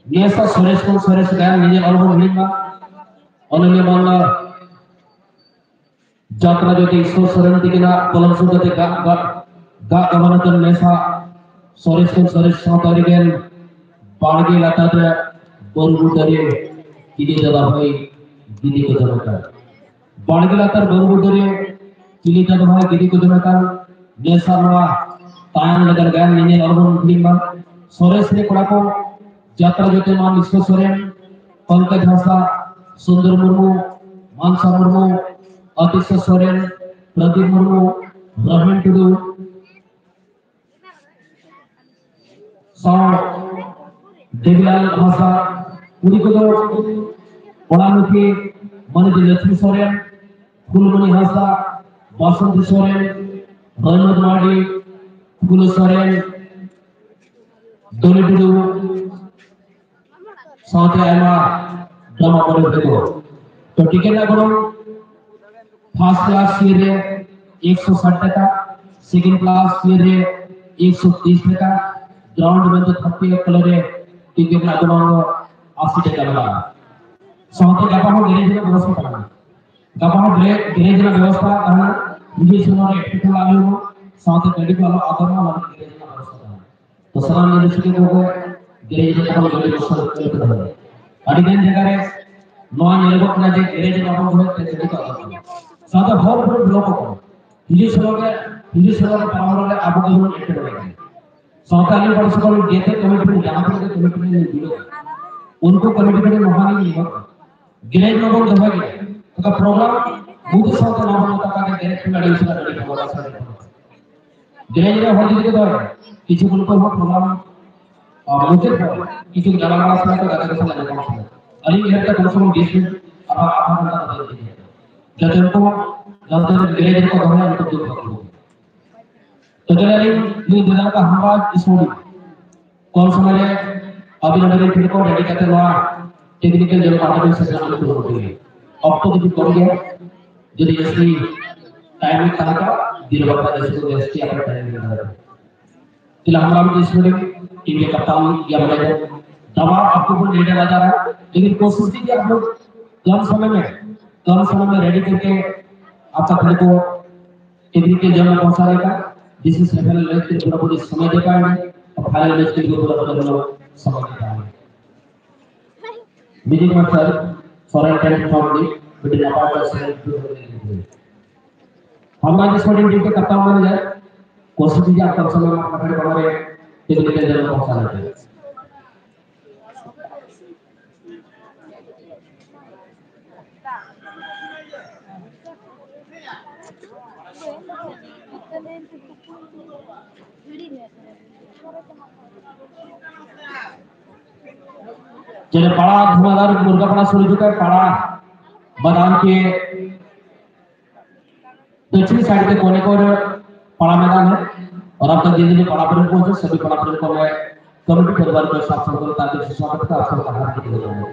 ये ऐसा सोरेश कौन सोरेश गायन मुझे अनुभव मिलेगा। उन्होंने मानना जात्रा जो थी ईश्वर शरण थी ना पलंग सुनते थे गा गा गा गमन कर नैसा सोरेश कौन सोरेश साउथ अफ्रीकन बाड़गे लाता था बोल गुटरे किदी दादा भाई ᱜᱤᱫᱤ ᱠᱚ ᱡᱚᱢᱮ ᱠᱟᱱ᱾ ᱵᱟᱲᱜᱮ ᱞᱟᱛᱟᱨ ᱵᱟᱹᱨᱩ ᱵᱩᱴᱟᱹ ᱨᱮ ᱪᱤᱞᱤ ᱠᱟᱫ ᱵᱟᱦᱟᱭ ᱜᱤᱫᱤ ᱠᱚ ᱡᱚᱢᱮ ᱠᱟᱱ᱾ ᱱᱮᱥᱟ ᱱᱚᱣᱟ ᱛᱟᱭᱟᱱ ᱞᱮᱠᱟᱱ ᱜᱟᱭᱟᱱ ᱧᱮᱧᱮᱞ ᱟᱞᱚᱵᱚᱱ ᱦᱤᱲᱤᱧ ᱢᱟ᱾ ᱥᱚᱨᱮᱥ ᱨᱮ ᱠᱚᱲᱟ ᱠᱚ ᱡᱟᱛᱨᱟ ᱡᱚᱛᱮ ᱢᱟ ᱢᱤᱥᱨᱚ ᱥᱚᱨᱮᱱ, ᱯᱚᱝᱠᱚᱡᱽ ᱦᱟᱸᱥᱫᱟ, ᱥᱩᱱᱫᱚᱨ ᱢᱩᱨᱢᱩ, ᱢᱟᱱᱥᱟ ᱢᱩᱨᱢᱩ, ᱟᱛᱤᱥᱟ ᱥᱚᱨᱮᱱ, ᱯᱨᱚᱫᱤᱯ ᱢᱩᱨᱢᱩ, ᱨᱚᱵᱤᱱ ᱴᱩᱰᱩ, ᱥᱟᱶ ᱫᱮᱵᱤᱞᱟᱞ ᱦᱟᱸᱥᱫᱟ, ᱠᱩᱲᱤ ᱠᱚᱫᱚ ᱚᱲᱟᱜᱢᱩᱠᱷᱤ ᱢᱟᱹᱱᱤᱡ ᱞᱚᱠᱥᱢᱤ ᱥᱚᱨᱮᱱ, ᱯᱷᱩᱞᱢᱚᱱᱤ ᱦᱟᱸᱥᱫᱟ, ᱵᱟᱥᱚᱱᱛᱤ ᱥᱚᱨᱮᱱ, ᱨᱚᱭᱢᱚᱛ ᱢᱟᱨᱰᱤ, ᱯᱷᱩᱞᱚ ᱥᱚᱨᱮᱱ, ᱫᱚᱞᱤ ᱴᱩᱰᱩ, ᱥᱟᱶᱛᱮ ᱟᱭᱢᱟ ᱰᱨᱟᱢᱟ ᱯᱟᱹᱴᱷᱩᱣᱟᱹ ᱠᱚ᱾ ᱛᱚ ᱴᱤᱠᱤᱴ ᱨᱮᱱᱟᱜ ᱜᱚᱱᱚᱝ ᱯᱷᱟᱨᱥᱴ ᱠᱞᱟᱥ ᱥᱤᱴ ᱨᱮ ᱮᱠᱥᱚ ᱥᱟᱴ ᱴᱟᱠᱟ, ᱥᱮᱠᱮᱱᱰ ᱠᱞᱟᱥ ᱥᱤᱴ ᱨᱮ ᱮᱠᱥᱚ ᱛᱤᱥ ᱴᱟᱠᱟ, ᱜᱨᱟᱣᱩᱱᱰ ᱢᱮᱱᱛᱮ ᱛᱷᱟᱨᱴᱤ ᱮᱭᱤᱴ ᱠᱚᱞᱮᱡᱽ ᱨᱮ ᱴᱤᱠᱤᱴ ᱨᱮᱱᱟᱜ ᱜᱚᱱᱚᱝ ᱫᱚ ᱟᱥᱤ ᱴᱟᱠᱟ ᱢᱮᱱᱟᱜᱼᱟ᱾ ᱥᱟᱶᱛᱮ ᱜᱟᱯᱟ ᱦᱚᱸ ᱜᱮᱨᱮᱡᱽ ᱨᱮᱱᱟᱜ ᱵᱮᱵᱚᱥᱛᱷᱟ ᱛᱟᱦᱮᱱᱟ᱾ ᱜᱟᱯᱟ ᱦᱚᱸ ᱜᱮᱨᱮ-, ᱜᱮᱨᱮᱡᱽ ᱨᱮᱱᱟᱜ ᱵᱮᱵᱚᱥᱛᱷᱟ ᱛᱟᱦᱮᱱᱟ᱾ ᱦᱤᱡᱩᱜ ᱥᱮᱱᱚᱜ ᱨᱮ ᱮᱴᱠᱮᱴᱚᱬᱮ ᱟᱞᱚ ᱦᱩᱭᱩᱜ ᱢᱟ, ᱥᱟᱶᱛᱮ ᱜᱟᱹᱰᱤ ᱠᱚ ᱟᱞᱚ ᱟᱫᱚᱜ ᱢᱟ, ᱚᱱᱟ ᱞᱟᱹᱜᱤᱫ ᱜᱮᱨᱮᱡᱽ ᱨᱮᱱᱟᱜ ᱵᱮᱵᱚᱥᱛᱷᱟ ᱛᱟᱦᱮᱱᱟ᱾ ᱛᱚ ᱥᱟᱱᱟᱢ ᱧᱮᱞ ᱥᱤᱠᱷᱤᱭᱟᱹ ᱠᱚ ᱜᱮᱨᱮᱡᱽ ᱨᱮ ᱛᱟᱦᱮᱱ ᱜᱟᱹᱰᱤ ᱵᱮᱵᱚᱥᱛᱷᱟ ᱠᱚ ᱠᱟᱹᱢᱤ ᱠᱟᱱᱟ᱾ ᱟᱹᱰᱤ ᱜᱟᱱ ᱡᱟᱭᱜᱟ ᱨᱮ ᱱᱚᱣᱟ ᱧᱮᱞᱚᱜᱚᱜ ᱠᱟᱱᱟ ᱡᱮ ᱜᱮᱨᱮᱡᱽ ᱨᱮ ᱵᱟᱵᱚᱱ ᱫᱚᱦᱚᱭᱮᱫ ᱛᱮ ᱜᱟᱹᱰᱤ ᱠᱚ ᱟᱫᱚᱜ ᱠᱟᱱᱟ᱾ ᱥᱟᱶᱛᱮ ᱦᱚᱨ ᱠᱚᱨᱮ ᱵᱞᱚᱠ ᱠᱚ ᱦᱤᱡᱩᱜ ᱥᱮᱱᱚᱜ ᱨᱮ, ᱦᱤᱡᱩᱜ ᱥᱮᱱᱚᱜ ᱨᱮ ᱯᱟᱨᱚᱢ ᱨᱮ ᱟᱵᱚ ᱜᱮᱵᱚᱱ ᱮᱴᱠᱮᱴᱚᱬᱮ ᱠᱟᱱᱟ᱾ ᱥᱟᱶᱛᱮ ᱟᱹᱞᱤᱧ ᱯᱟᱦᱴᱟ ᱥᱮᱫ ᱠᱷᱚᱱ ᱡᱮᱛᱮ ᱠᱚᱢᱤᱴᱤ ᱨᱮᱱ ᱡᱟᱦᱟᱸ ᱛᱤᱱᱟᱹᱜ ᱜᱮ ᱠᱚᱢᱤᱴᱤ ᱨᱮᱱ ᱵᱤᱰᱟᱹᱣ, ᱩᱱᱠᱩ ᱠᱚᱢᱤᱴᱤ ᱠᱚᱴᱷᱮᱱ ᱱᱚᱣᱟ ᱞᱤᱧ ᱱᱮᱦᱚᱨᱚᱜᱼᱟ, ᱜᱮᱨᱮᱡᱽ ᱢᱟᱵᱚᱱ ᱫᱚᱦᱚᱭ ᱜᱮ, ᱚᱠᱟ ᱯᱨᱳᱜᱨᱟᱢ ᱢᱩᱫᱽ ᱥᱟᱶᱛᱮ ᱱᱚᱣᱟ ᱵᱚᱱ ᱢᱮᱛᱟᱜ ᱠᱟᱱ ᱜᱮᱨᱮᱡᱽ ᱠᱷᱚᱱ ᱟᱹᱰᱤ ᱩᱥᱟᱹᱨᱟ ᱜᱟᱹᱰᱤ ᱠᱚ ᱵᱚᱱ ᱟᱥᱟ ᱜᱮ᱾ ᱜᱮᱨᱮᱡᱽ ᱨᱮ ᱦᱚᱲ ᱡᱩᱫᱤ ᱠᱚ ᱫᱚᱦᱚᱭᱟ, ᱠᱤᱪᱷᱩ ᱜᱩᱞ ᱠᱚ ᱦᱚᱸ ᱯᱨᱳᱜᱨᱟᱢ, ᱟᱨ ᱢᱩᱪᱟᱹᱫ ᱯᱚᱨ ᱠᱤᱪᱷᱩ ᱜᱟᱞᱢᱟᱨᱟᱣ ᱥᱟᱱᱟ ᱠᱚ, ᱜᱟᱛᱮ ᱠᱚ ᱥᱟᱞᱟᱜ ᱧᱟᱯᱟᱢ ᱥᱟᱱᱟ᱾ ᱟᱹᱞᱤᱧ ᱩᱭᱦᱟᱹᱨ ᱛᱮ ᱠᱚᱢ ᱥᱮ ᱠᱚᱢ ᱵᱤᱥ ᱢᱤᱱᱤᱴ ᱟᱨ ᱟᱫᱷᱟ ᱜᱷᱚᱱᱴᱟ ᱠᱟᱛᱮ ᱤᱫᱤ ᱜᱮᱭᱟ᱾ ᱡᱟᱛᱮ ᱩᱱᱠᱩ ᱡᱟᱛᱮ ᱜᱮᱨᱮᱡᱽ ᱨᱮᱠᱚ ᱫᱚᱦᱚᱭᱟ, ᱩᱱᱠᱩ ᱫᱩᱠ ᱵᱟᱠᱚ ᱵᱩᱡᱷᱟᱹᱣᱟ᱾ ᱛᱚ ᱪᱚᱞᱚ ᱟᱹᱞᱤᱧ ᱞᱤᱧ ᱵᱷᱮᱡᱟ ᱠᱟᱜ ᱦᱟᱢᱵᱟ ᱥᱴᱩᱰᱤᱭᱳ᱾ ᱠᱚᱢ ᱥᱚᱢᱚᱭ ᱨᱮ ᱟᱹᱵᱤᱱ ᱟᱹᱵᱤᱱ ᱨᱮᱱ ᱯᱷᱤᱞᱰ ᱠᱚ ᱨᱮᱰᱤ ᱠᱟᱛᱮ ᱱᱚᱣᱟ ᱴᱮᱠᱱᱤᱠᱟᱞ ᱡᱚᱱ ᱯᱟᱦᱴᱟ ᱥᱮᱥᱚᱱ ᱟᱹᱜᱩ ᱠᱩᱨᱩᱢᱩᱴᱩᱭᱟ᱾ ᱚᱠᱛᱚ ᱡᱩᱫᱤ ᱠᱚᱢ ᱜᱮᱭᱟ, ᱡᱩᱫᱤ ᱡᱟᱹᱥᱛᱤ ᱴᱟᱭᱤᱢ ᱛᱟᱦᱮᱸ ᱠᱚᱜᱼᱟ, ᱫᱤᱱ ᱵᱟᱨ ᱡᱟᱹᱥᱛᱤ ᱠᱚ ᱡᱟᱹᱥᱛᱤ ᱟᱯᱮ ᱴᱟᱭᱤᱢ ᱵᱤᱱ ᱫᱟᱲᱮᱭᱟᱜᱼᱟ᱾ ᱛᱤᱞᱟ ᱦᱟᱢᱨᱟᱢ ᱡᱤ ᱥᱴᱩᱰᱤᱭᱳ ᱴᱤᱢ ᱨᱮ ᱠᱟᱯᱴᱟᱱ ᱜᱮ ᱢᱮᱱᱟᱭᱟ᱾ ᱫᱟᱵᱟ ᱟᱯᱠᱚ ᱵᱚᱱ ᱞᱤᱰᱟᱨ ᱞᱟᱜᱟ ᱨᱟᱦᱟ, ᱞᱮᱠᱤᱱ ᱠᱳᱥᱤᱥ ᱠᱤᱡᱤᱭᱮ ᱟᱯ ᱞᱳᱜ ᱠᱚᱢ ᱥᱚᱢᱚᱭ ᱢᱮ, ᱠᱚᱢ ᱥᱚᱢᱚᱭ ᱢᱮ ᱨᱮᱰᱤ ᱠᱟᱨᱠᱮ ᱟᱯᱠᱟ ᱠᱷᱮᱞ ᱠᱚ ᱴᱮᱠᱱᱤᱠᱟᱞ ᱡᱚᱱ ᱢᱮ ᱯᱚᱦᱪᱟᱱᱮ ᱠᱟ, ᱡᱤᱥᱮ ᱥᱮᱢᱤ ᱯᱷᱟᱭᱱᱟल मैच के लिए पूरा पूरी समय दे पाएंगे और फाइनल मैच के लिए पूरा पूरा हम लोग समय दे पाएंगे। म्यूजिक मास्टर ᱥᱚᱨᱮᱱ ᱴᱷᱮᱱ ᱠᱷᱚᱱ ᱜᱮ ᱢᱤᱫᱴᱮᱱ ᱱᱟᱯᱟᱭ ᱛᱮ ᱥᱮᱨᱮᱧ ᱦᱚᱪᱚ ᱠᱟᱛᱮ ᱤᱧ ᱟᱹᱜᱩᱭᱟ᱾ ᱦᱚᱲᱢᱟ ᱡᱮ ᱥᱚᱨᱮᱱ ᱴᱷᱮᱱ ᱠᱟᱛᱷᱟ ᱢᱟᱱ ᱡᱟ, ᱠᱚᱥᱤ ᱡᱟ ᱠᱚᱢ ᱥᱚᱢᱚᱭ ᱢᱟ ᱠᱟᱴᱷᱟᱲ ᱵᱟᱵᱟ ᱨᱮ ᱛᱤᱱ ᱢᱤᱫᱴᱮᱱ ᱡᱟᱭᱜᱟ ᱠᱚ ᱥᱟᱞᱟᱜ ᱛᱮ᱾ ᱪᱮᱫ ᱯᱟᱲᱟ ᱫᱷᱩᱢᱟᱫᱟᱨ ᱢᱩᱨᱜᱟ ᱯᱟᱲᱟ ᱥᱩᱨ ᱡᱩᱠᱟ ᱯᱟᱲᱟ ᱵᱟᱫᱟᱢ के दक्षिण साइड के कोने को पड़ा मैदान है और आपका धीरे धीरे पड़ा प्रेम को सभी पड़ा प्रेम को मैं कमेटी परिवार के साथ संपर्क करके स्वागत का अवसर प्रदान किया जाएगा।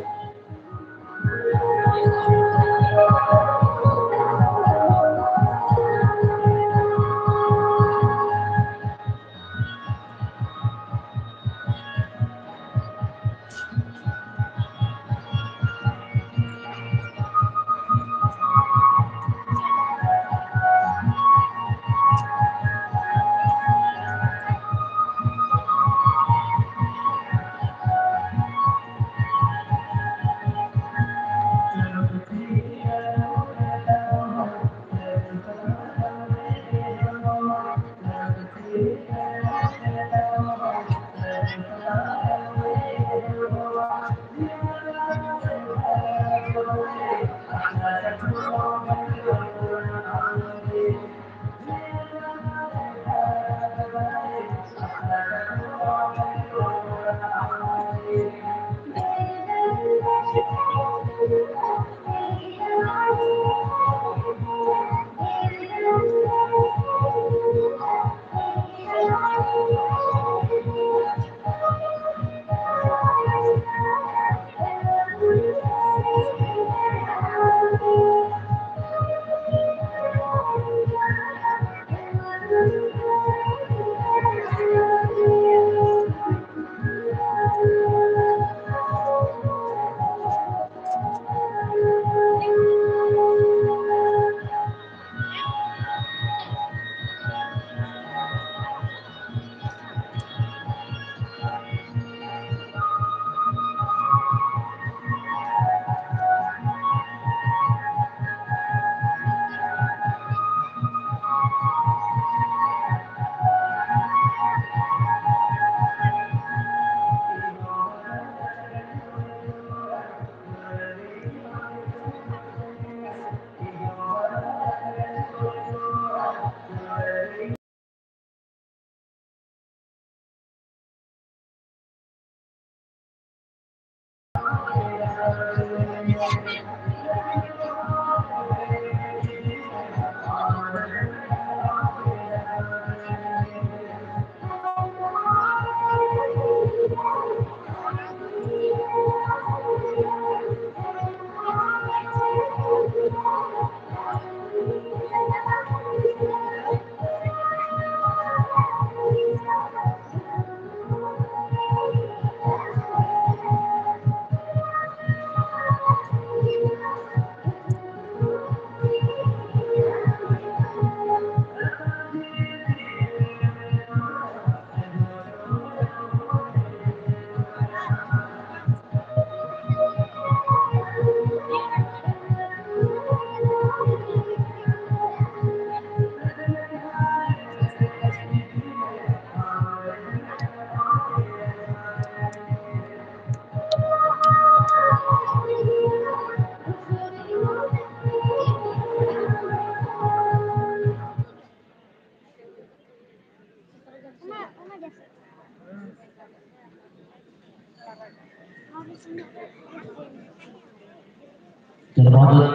बहुत बहुत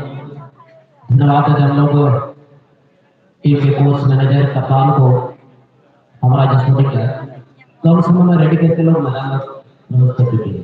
धन्यवाद है हम लोग टीम के कोच, मैनेजर, कप्तान को, हमारा जिस को लेकर कम समय में रेडी करके लोग मैदान में प्रवेश कर चुके हैं।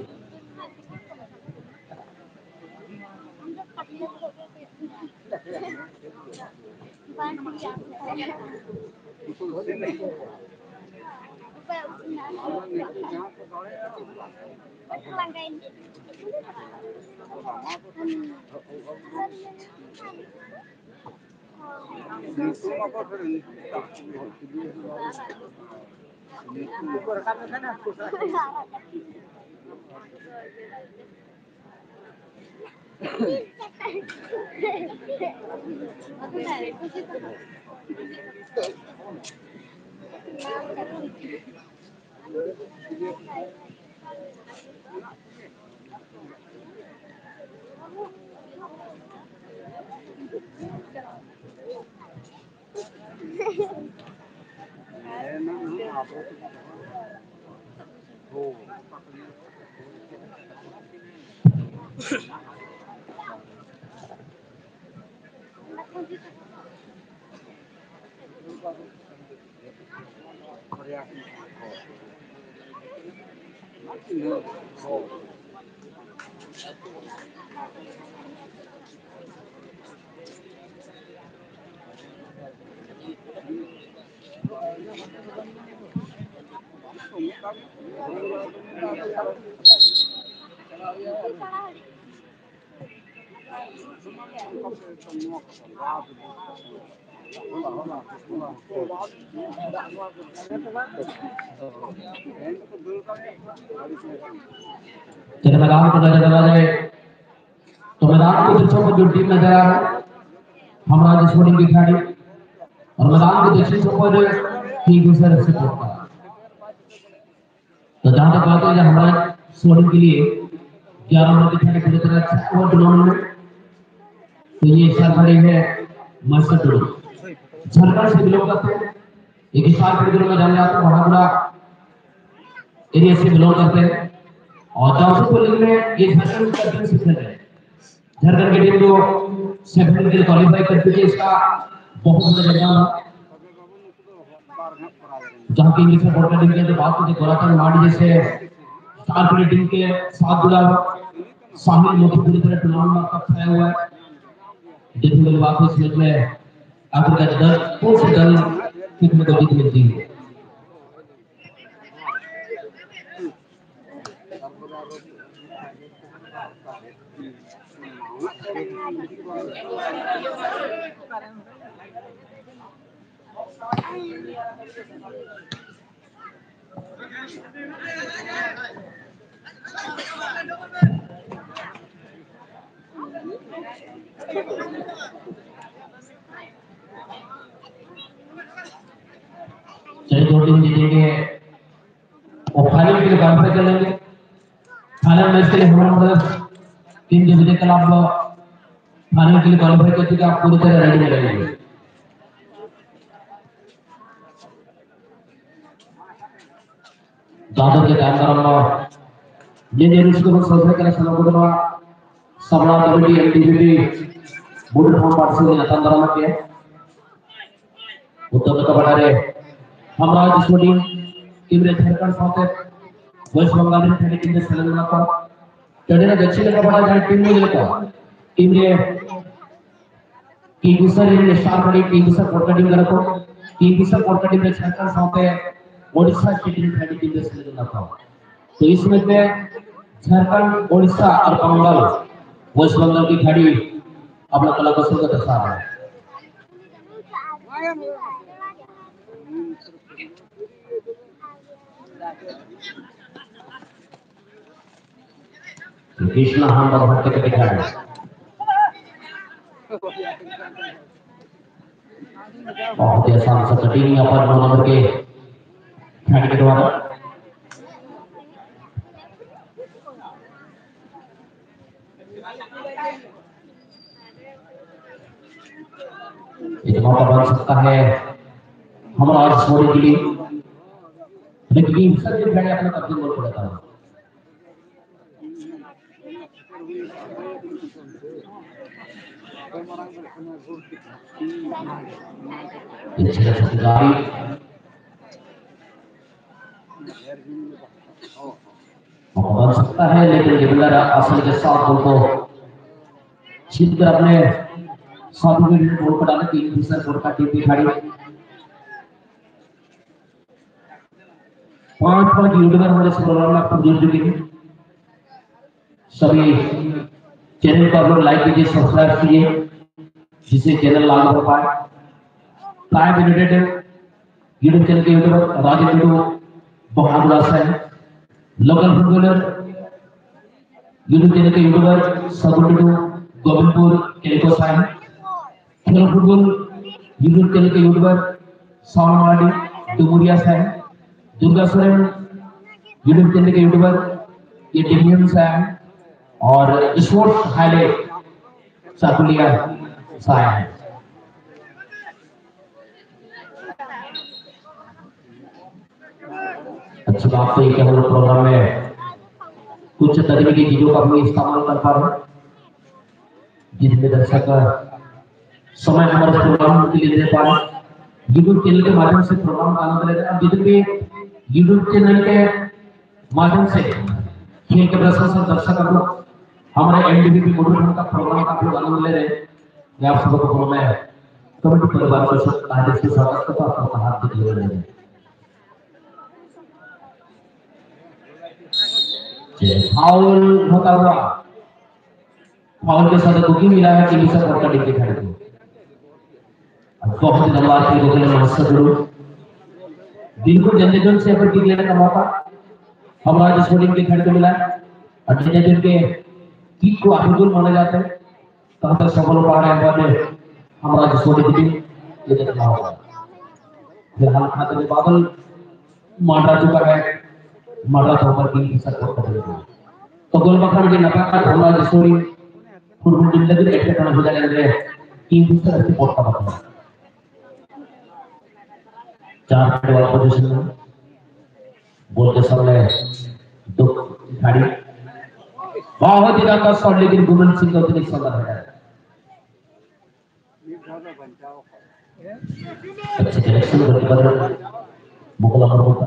तो मैदान को नजर डाला जाए, तो मैदान को दर्शकों को जो टीम नजर आ रहा है, हमारा स्पोर्टिंग की खिलाड़ी, और मैदान को दक्षिण सपोर्ट किंगफिशर एफसी का। तो जहां तक बात है, हमारा सोलन के लिए ग्यारह ओवर की खिलाड़ी पूरी तरह अच्छा हुआ टूर्नामेंट में। तो ये सरकारी है मास्टर टूर झारखंड से बिलोंग करते हैं। एक स्टार प्लेयर में जाने जाते हैं, बड़ा बड़ा एरिया से बिलोंग करते हैं और जमशेदपुर लीग में ये झारखंड का टीम से खेल रहे हैं। झारखंड की टीम को सेमीफाइनल के लिए क्वालिफाई कर चुकी है, इसका बहुत बड़ा योगदान है। जहाँ की इंग्लिश में पढ़कर टीम के अंदर बात की थी, गोलाचंद मांडी जैसे स्टार प्लेयर टीम के साथ जुड़ा हुआ साहिल मोदी पूरी तरह टूर्नामेंट में अब तक छाया हुआ है। देखने वाली बात है, इस मैच में आखिर का दस कौन से दल कितने को जीत मिलती है। चलिए, दो टीम जीतेंगे, वो फाइनल के लिए क्वालिफाई कर लेंगे। फाइनल मैच के लिए हमारे टीम जो विजय क्लब फाइनल के लिए क्वालिफाई कर चुके, आप पूरी तरह रेडी रहेंगे। ᱡᱟᱦᱟᱸ ᱫᱚ ᱪᱮᱛᱟᱱ ᱫᱟᱨᱟᱢ ᱱᱚᱣᱟ ᱧᱮᱧᱮᱞ ᱨᱟᱹᱥᱠᱟᱹ ᱵᱚᱱ ᱥᱚᱫᱚᱨ ᱠᱟᱱᱟ, ᱥᱟᱱᱟᱢ ᱠᱚᱫᱚ ᱱᱚᱣᱟ ᱥᱟᱢᱲᱟ ᱠᱚᱢᱤᱴᱤ, ᱮᱢ ᱴᱤ ᱵᱷᱤ ᱯᱤ ᱵᱩᱰᱷᱤ ᱦᱚᱲ ᱯᱟᱹᱨᱥᱤ ᱧᱟᱛᱟᱢ ᱫᱟᱨᱟᱢ ᱯᱮ᱾ ᱩᱛᱛᱚᱨ ᱱᱟᱠᱷᱟ ᱯᱟᱦᱴᱟ ᱨᱮ ᱦᱟᱢᱨᱟᱡᱽ ᱥᱯᱳᱨᱴᱤᱝ ᱴᱤᱢ ᱨᱮ ᱡᱷᱟᱲᱠᱷᱚᱸᱰ ᱥᱟᱶᱛᱮ ᱣᱮᱥᱴ ᱵᱮᱝᱜᱚᱞ ᱨᱮᱱ ᱠᱷᱮᱞᱟᱲᱤ ᱴᱤᱢ ᱨᱮ ᱥᱮᱞᱮᱫ ᱢᱮᱱᱟᱜ ᱠᱚᱣᱟ᱾ ᱴᱟᱺᱰᱤ ᱨᱮ ᱫᱚᱠᱠᱷᱤᱱ ᱱᱟᱠᱷᱟ ᱯᱟᱦᱴᱟ ᱡᱟᱦᱟᱸ ᱴᱤᱢ ᱧᱮᱞ ᱠᱚᱣᱟ, ᱴᱤᱢ ᱨᱮ ᱠᱤᱝᱜᱯᱷᱤᱥᱟᱨ ᱨᱮᱱ ᱥᱴᱟᱨ ᱠᱷᱮᱞᱟᱲᱤ ᱠᱤᱝᱜᱯᱷᱤᱥᱟᱨ ᱠᱚᱴᱠᱟ ᱴᱤᱢ ᱠᱟᱱᱟ ᱠᱚ᱾ ᱠᱤᱝᱜᱯᱷᱤᱥᱟᱨ ᱠᱚᱴᱠᱟ ᱴᱤᱢ ᱨᱮ ᱡᱷᱟᱲᱠᱷᱚᱸᱰ ᱥᱟᱶᱛᱮ ᱳᱰᱤᱥᱟ ᱥᱴᱮᱴ ᱨᱮᱱ ᱠᱷᱮᱞᱟᱲᱤ ᱴᱤᱢ ᱨᱮ ᱥᱮᱞᱮᱫ ᱢᱮᱱᱟᱜ ᱠᱚᱣᱟ᱾ तो इसमें से झारखंड, उड़ीसा और बंगाल, वेस्ट बंगाल के खिलाड़ी अपना कला कौशल का दर्शा रहे हैं। कृष्णा हम भक्त के दिखाएं। बहुत ही आसान सा कटिंग यहाँ पर नौ नंबर के खिलाड़ी के द्वारा। एक मौका बन सकता है हमारा आज स्कोरिंग के लिए, लेकिन सचिन भाई अपना कब्जे में पड़ता है। पिछले खिलाड़ी मौका बन सकता है, लेकिन डिफेंडर आसानी के साथ बॉल को छीन कर अपने साथी के लिए बॉल को डालने की कोशिश करता है टीम की खिलाड़ी। पांच पांच यूट्यूबर हमारे इस प्रोग्राम में आपको जुड़ चुके हैं। सभी चैनल को आप लोग लाइक कीजिए, सब्सक्राइब कीजिए, जिससे चैनल लागू हो पाए। प्राइम यूनाइटेड यूट्यूब चैनल के यूट्यूबर राजेंद्र टुडू बहादुर साहब, लोकल फुटबॉलर यूट्यूब चैनल के यूट्यूबर सगुन टुडू गोविंदपुर केलको साहब, खेल फुटबॉल यूट्यूब चैनल के यूट्यूबर सावन मार्डी डुमुरिया साहब, दुर्गा सोरेन यूट्यूब चैनल के यूट्यूबर ये डिमियन साहब, और स्पोर्ट्स हाईलाइट चाकुलिया साहब। अच्छी बात तो ये कि हम लोग प्रोग्राम में कुछ तकनीकी चीजों का भी इस्तेमाल कर पा रहे हैं, जिसमें दर्शक समय हमारे प्रोग्राम के लिए दे पा रहे हैं। यूट्यूब चैनल के माध्यम से प्रोग्राम का आनंद ले रहे हैं। अब जितने भी यूट्यूब चैनल के माध्यम से खेल के प्रशंसक दर्शक, हम लोग हमारे एनडीबीपी मोटरफंड का प्रोग्राम का आप लोग आनंद ले रहे हैं, मैं आप सबको मैं कमेटी परिवार को सब हार्दिक से स्वागत करता हूँ, आपका हार्दिक अभिनंदन। फाउल होता हुआ, फाउल के साथ बुकिंग मिला है टीम से पॉट का डिग्री खरीद को। अब बहुत ही धन्यवाद टीम को, मास्टर गुरु। बिल्कुल जनरेशन से अगर डिग्री लेने का मौका हमारा स्पोर्टिंग के खरीद को मिला है। और जनरेशन के किक को आखिरी गोल माना जाता है। तब तक सफल हो पा रहे हैं, बाद में हमारा स्पोर्टिंग टीम ये देखना होगा। फिलहाल खाते में बादल मांडा चुका है, मांडा तो ऊपर की सपोर्ट कर देते हैं। तो गोल बखर के नपाका हमारा स्कोरिंग फुटबॉल टीम लगी एक टन हो जाएगा, टीम भी सर अच्छी पॉट का बखर। चार नंबर पोजीशन में बॉल के सामने दो खिलाड़ी। ᱵᱟᱦᱚ ᱫᱤᱱᱟᱠᱟ ᱥᱚᱨᱞᱤᱜᱤᱨ ᱜᱩᱢᱮᱱ ᱥᱤᱝ ᱫᱚ ᱛᱤᱱᱤᱡ ᱥᱚᱫᱚᱨ ᱦᱮᱱᱟ᱾ ᱟᱪᱪᱷᱟ, direction ᱫᱚ ᱠᱤ ᱵᱟᱫᱞᱟ? ᱵᱚᱠᱞᱟ ᱢᱩᱨᱢᱩ ᱠᱟ᱾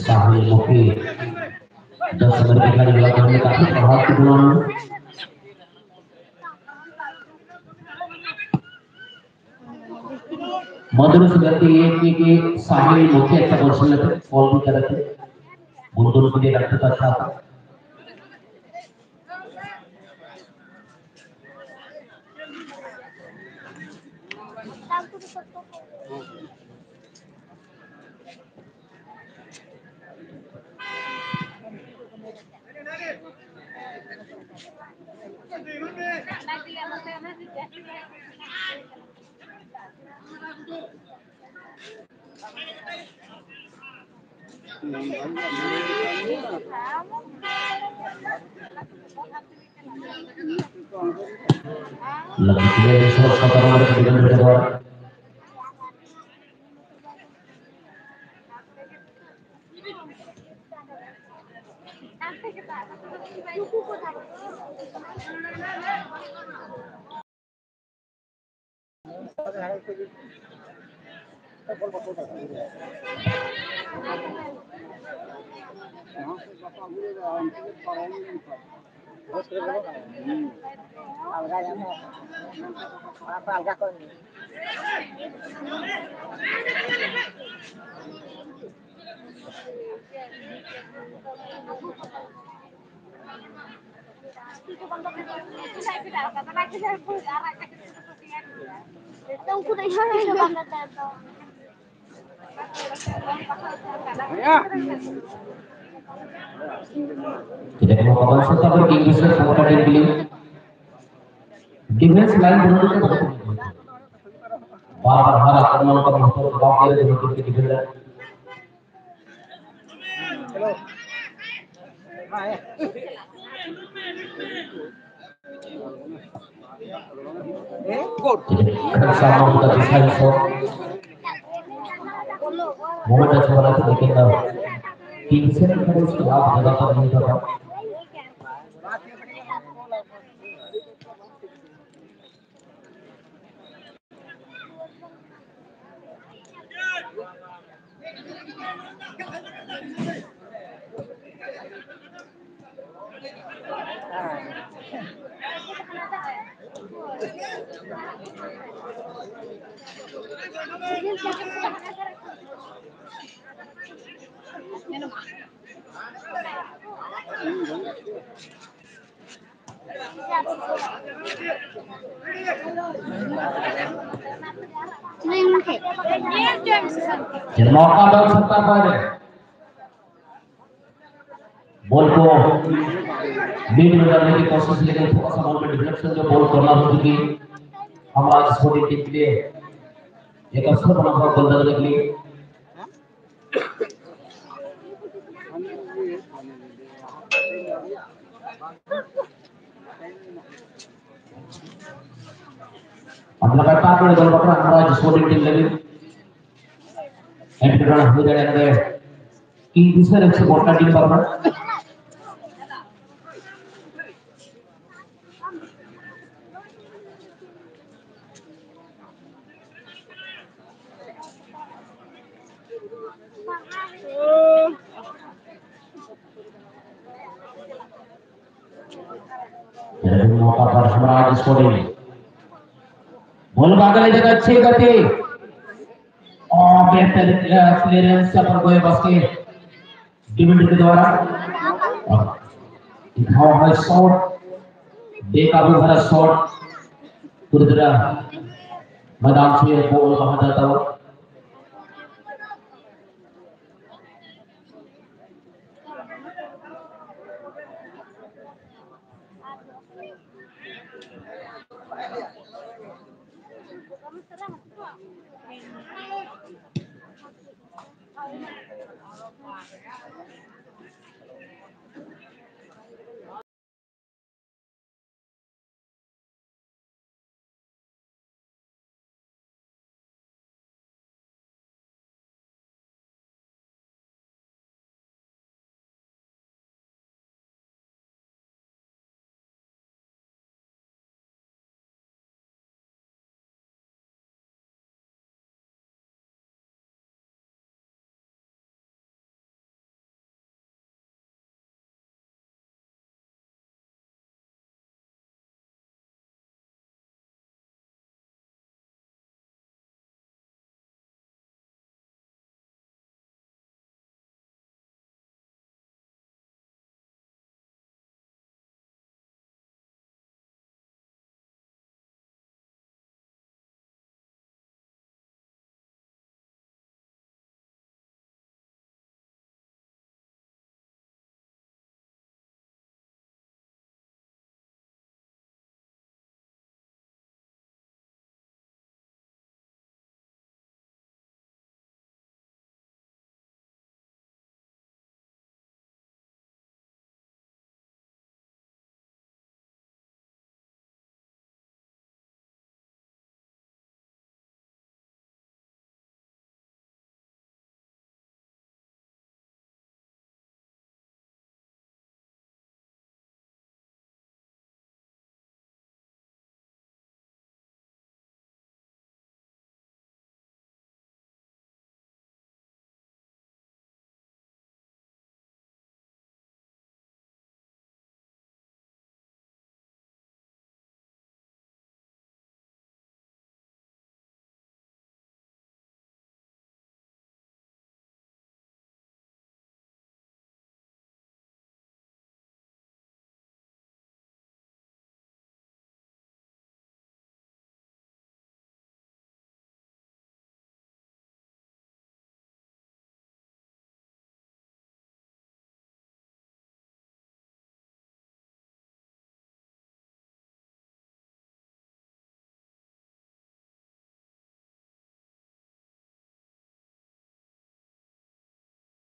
साहनी मुखी दस नंबर के खिलाड़ी लगा हमने काफी प्रभाव की दुनिया में। मधुर सुगंधी ये कि, कि साहनी मुखी अच्छा पोजीशन लेते, फॉल भी करते, बुलबुल के लिए रखते था अच्छा था। अलगा जाना, अलगा कोई नहीं। Tidak mau kawan serta bergengsi, semoga dia beli. Defense line benar-benar bagus. Babar harap teman-teman untuk bawa dia dengan defender. Khansama Mumtaz Hussain so moment of penalty taken now. Team seven minutes to half the ball. मौका दो छक्का पर। बॉल को लीड में डालने की कोशिश, लेकिन थोड़ा सा बॉल में डिफलेक्शन, जो बॉल कॉर्नर हो चुकी। हमारा स्पोर्टिंग टीम के लिए एक अवसर बना हुआ गोलंदाजी के लिए। अब लगातार बड़े बॉल पकड़ा हमारा स्पोर्टिंग टीम लगी। एंड रन हो जाने लगे। तीन दूसरे रन से बॉल का टीम पकड़ा। मौका पर हमारा स्कोरिंग। बॉल भागा ले जाएगा, अच्छी गति और बेहतर क्लियरेंस पर गोए बस के डिफेंडर के द्वारा। दिखाओ है शॉट, बेकाबू भरा शॉट, पूरी तरह मैदान से बॉल बाहर जाता हुआ।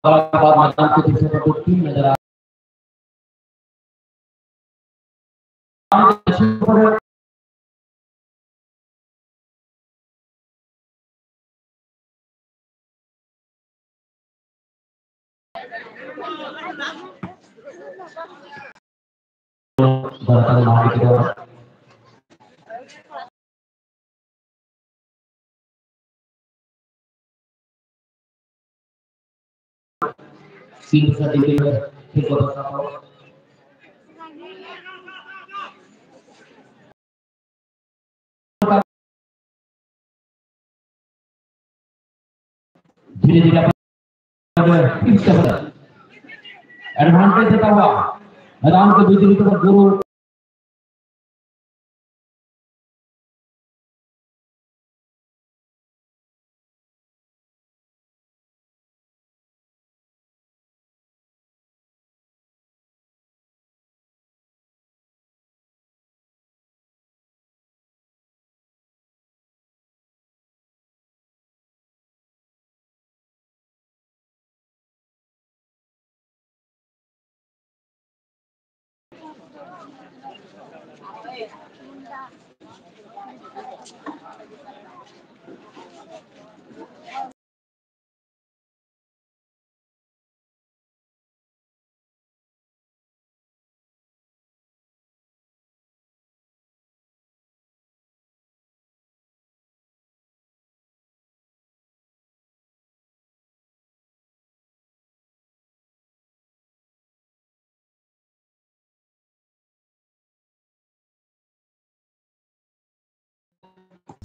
बार बार मैदान को पीछे पर तीन नजर आ धीरे धीरे एडवांटेज देता हुआ मैदान के बीच बीच में गुरु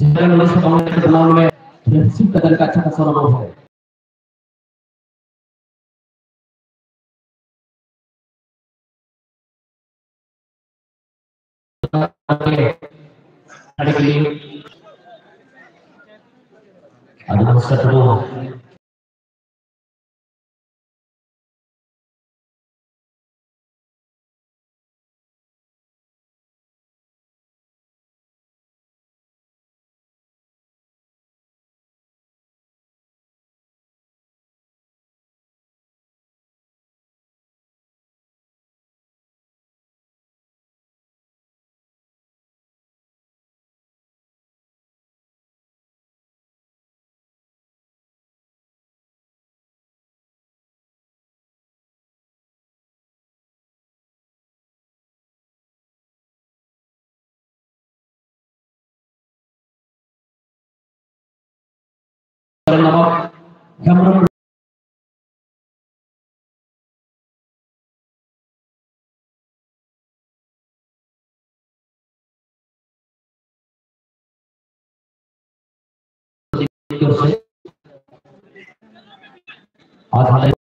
जनरल नॉलेज का बाउंड्री बनाने में फ्रेंडशिप का तरीका अच्छा खासा अनुभव है। ᱨᱮᱱ ᱱᱟᱣᱟ ᱦᱮᱢᱵᱨᱚᱢ ᱟᱨ ᱦᱟᱸᱰᱮ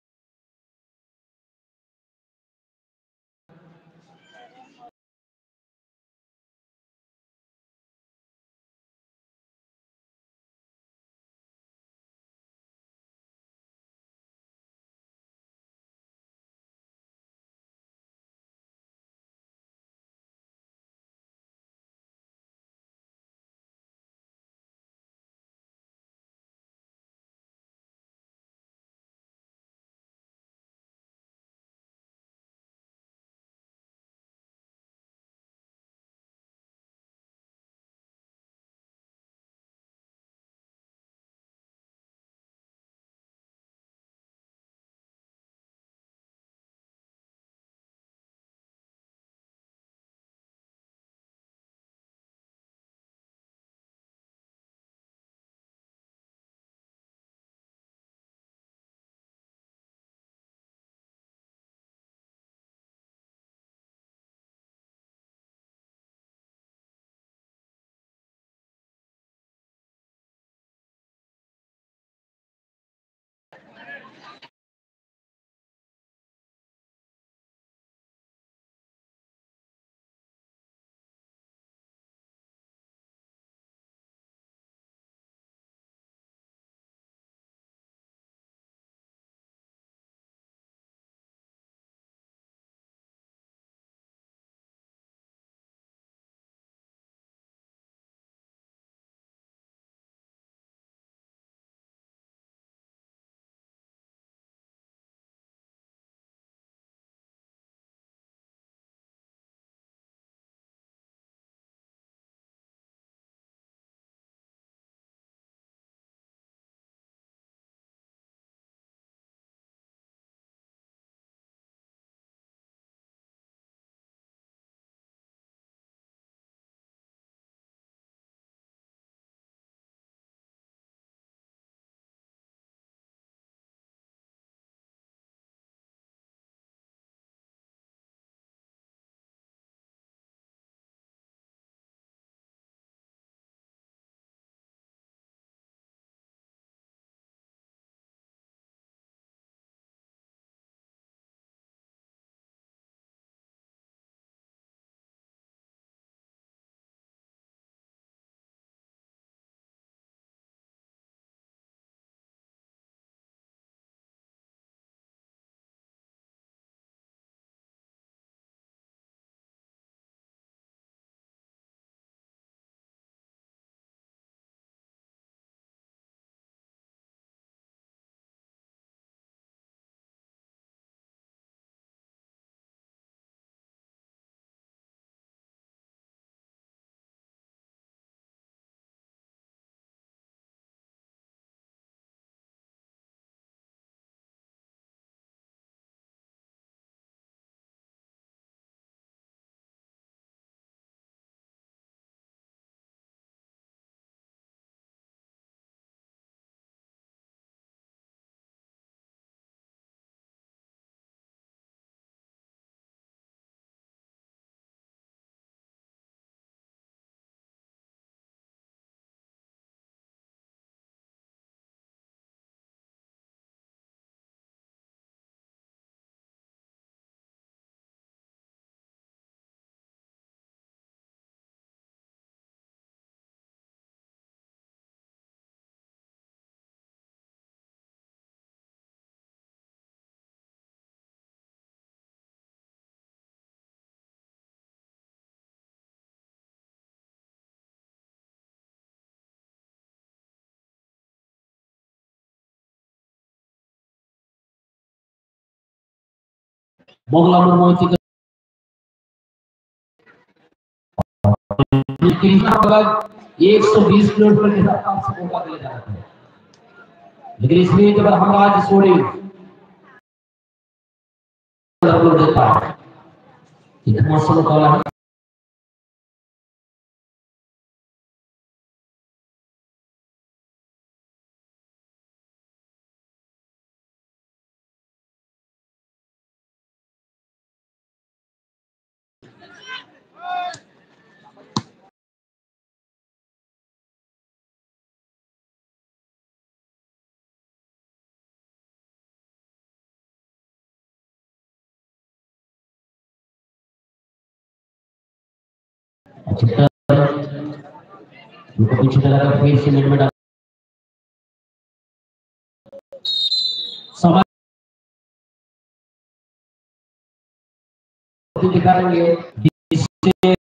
मोगला मुर्मू जी का कृष्णा बगल एक सौ बीस किलोमीटर के हिसाब से मोगा के लिए जाना था, लेकिन इसलिए जब हम आज छोड़े, इतना मौसम काला है। अच्छा, उनको पीछे लगा कर फिर से मिनट में डाल। समय दिखाएंगे, जिससे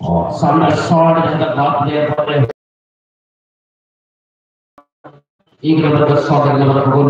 ᱚ, ᱥᱟᱢᱱᱟ ᱥᱚᱴ ᱡᱟᱦᱟᱸ ᱫᱚ ᱵᱟᱯ ᱞᱮᱭᱟᱨ ᱵᱚᱞ ᱨᱮ᱾ ᱤᱝ ᱱᱚᱢᱵᱚᱨ ᱫᱚ ᱥᱚᱴ ᱱᱚᱢᱵᱚᱨ ᱜᱳᱞ᱾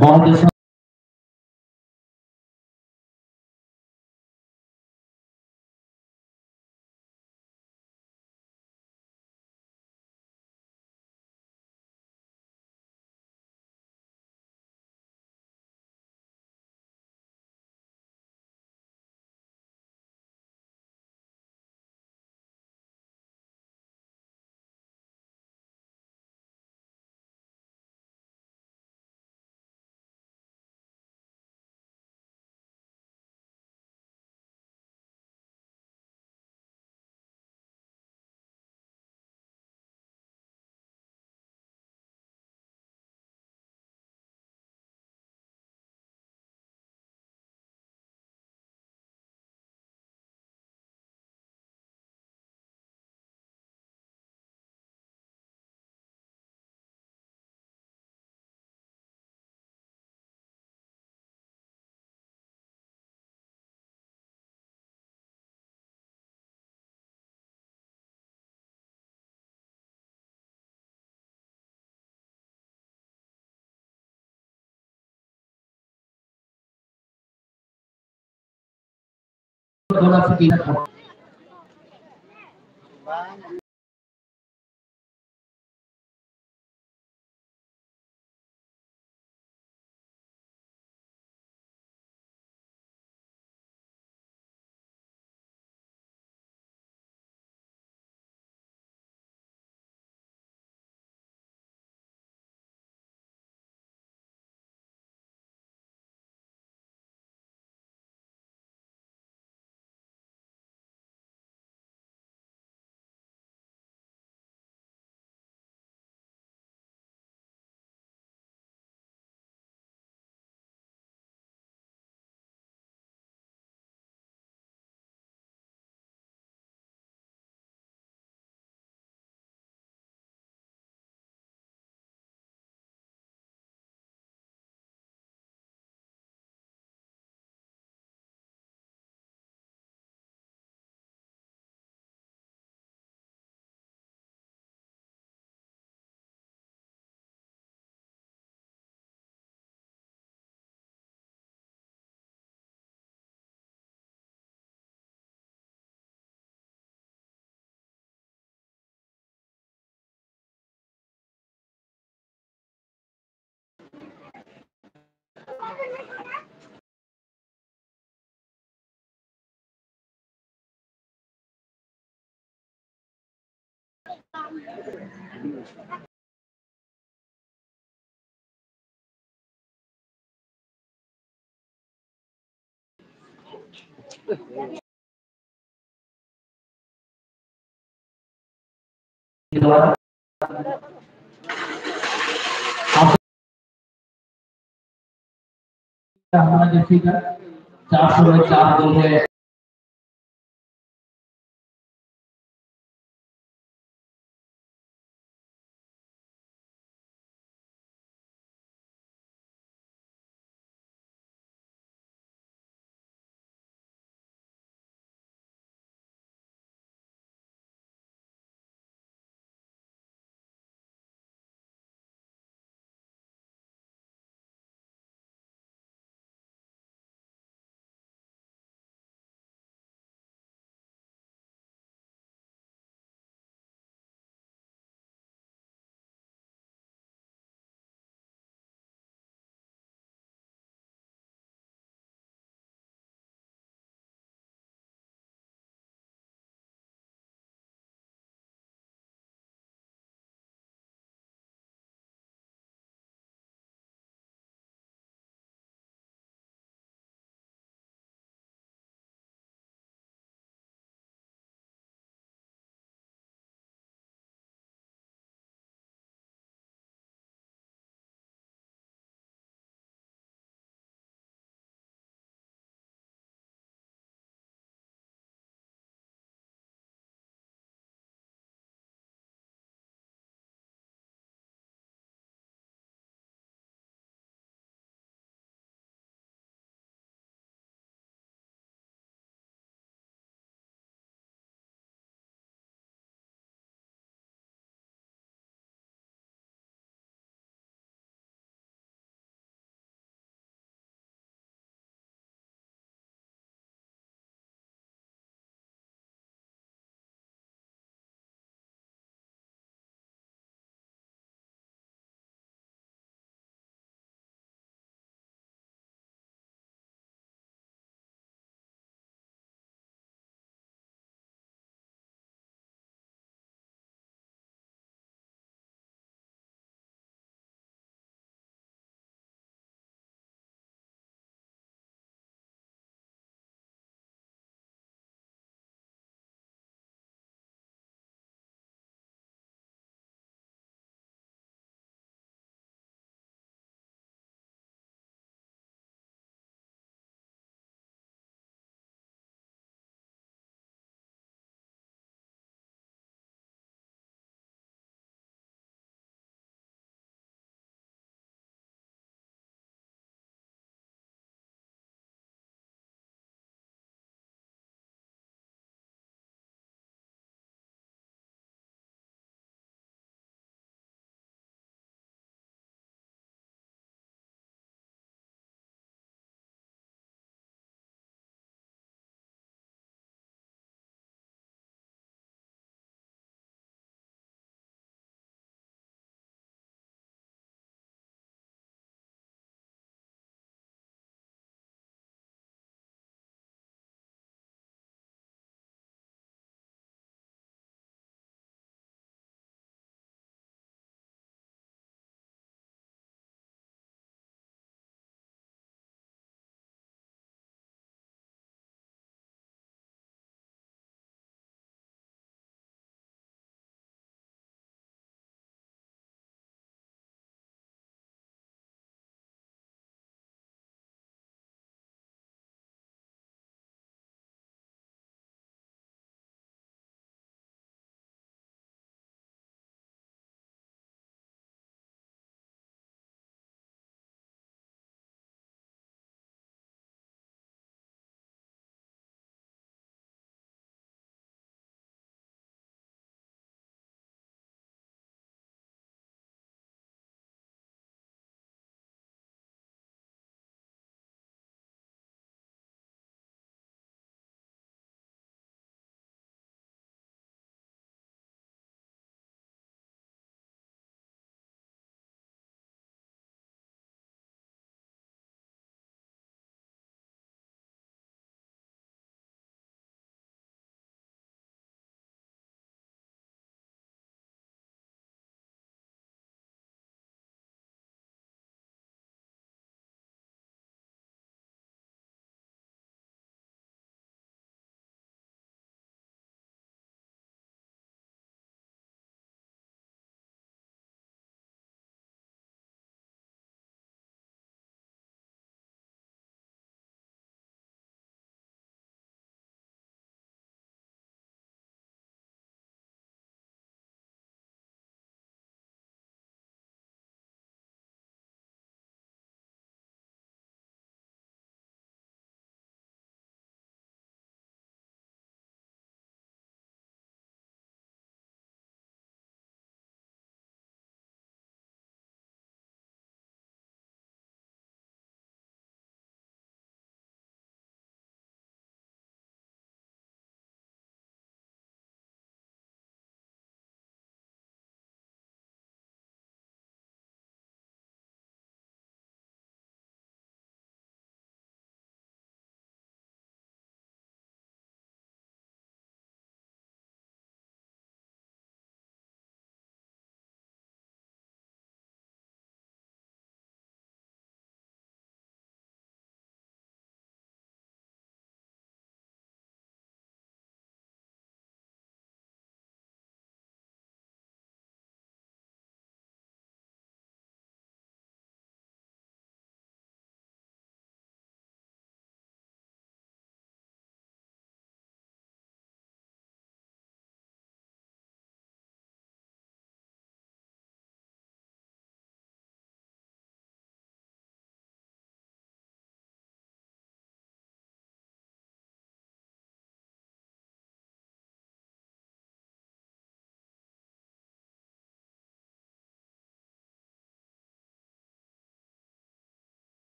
ᱵᱟᱝᱞᱟᱫᱮᱥ᱾ ᱫᱚᱞᱟ ᱥᱤᱠᱤ ᱱᱟᱠᱚ᱾ हमारा जैसे का चार सौ चार दो है।